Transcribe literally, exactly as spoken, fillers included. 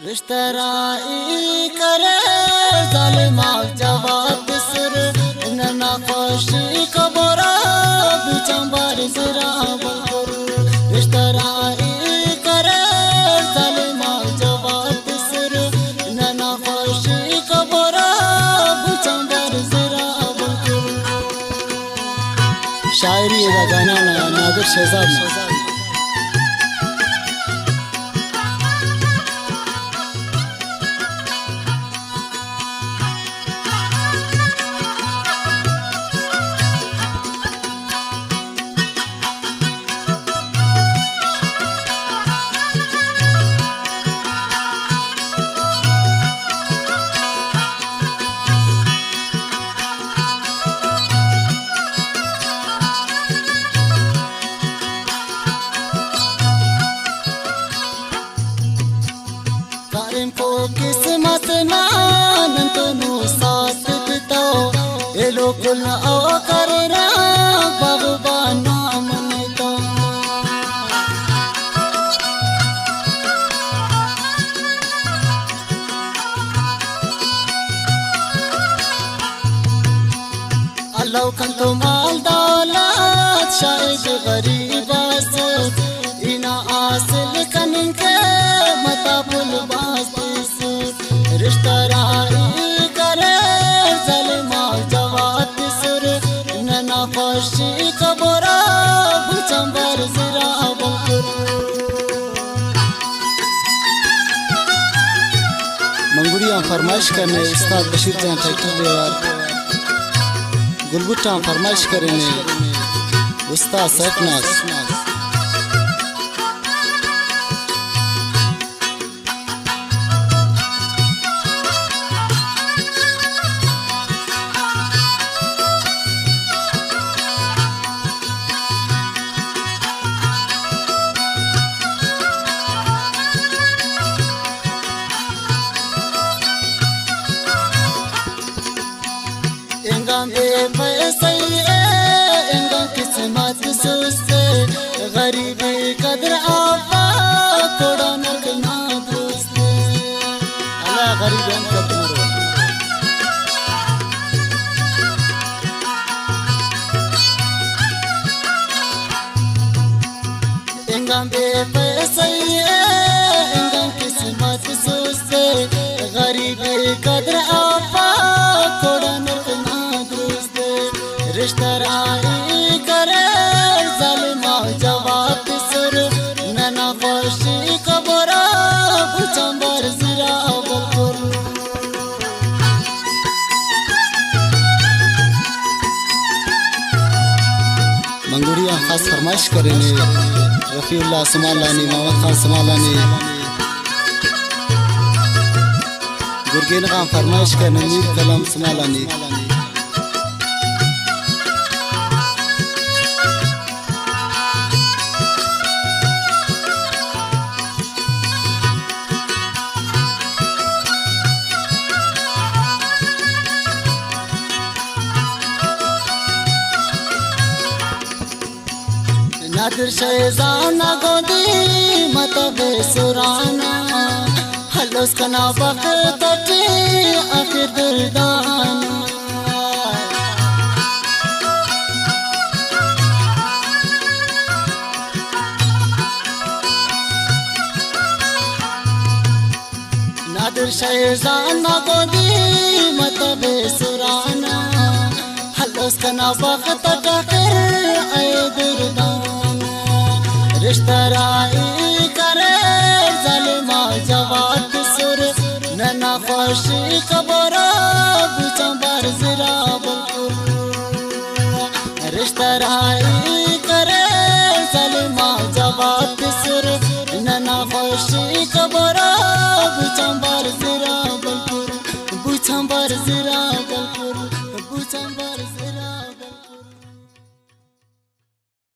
رشتہ راہی کرے ظالم آک جواب تسر، ننا خوشی قبر آ بوچان بار زرا بلکر۔ رشتہ راہی کرے ظالم آک جواب تسر، ننا خوشی قبر آ بوچان بار زرا بلکر۔ شاعری ادا گانا نا نادر شہزاد نا۔ کاریم کو قسمت نا نن تو نو ساتھ تتو، ایلو کل او کرنا باغبان نا منتو۔ الو کنتو مال دولت شاید غریب اس، اینا حاصل کننگ کے متا پھل باز تس۔ رشتہ راہی کرے ظالم آک جواب تسر، ننا خوشی قبر آ بوچان بار زرا بلکر۔ منگڑی آن فرمائش کرینے استاد بشیر جان ٹریکٹر ڈرائیور، گلبٹ آن فرمائش کرینے استاد سیف ناز۔ انگا بے پیسہ ءِ، انگا قسمت سست ءِ، غریبی قدر آفا کوڑا نک نا دوست ءِ۔ اللہ غریب ہم قدر مرو۔ انگا بے پیسہ ءِ، انگا قسمت سست ءِ، غریب قدر آفا کوڑا نک نا دوست ءِ۔ رشتہ راہی کرے ظالم آک جواب تسر، ننا خوشی قبر آ بوچان بار زرا بلکر۔ منگوڑی آن خاص فرمائش کرینے رفیع اللہ سمالانی، محمد خان سمالانی۔ گرگین غان فرمائش کرینے میر قلم سمالانی۔ نادر شہزاد نا گودی متو بے سرانا، ہلوس کنا بخت ٹی آخر دردانا۔ نادر شہزاد نا گودی متو بے سرانا، ہلوس کنا بخت اٹ آخر اے دردانا۔ رشتہ راہی کرے ظالم آک جواب تسر، ننا خوشی قبر آ بوچان بار زرا بلکر۔ رشتہ راہی کرے ظالم آک جواب تسر، ننا خوشی قبر آ بوچان بار زرا بلکر، بوچان بار زرا بلکر، بوچان بار زرا۔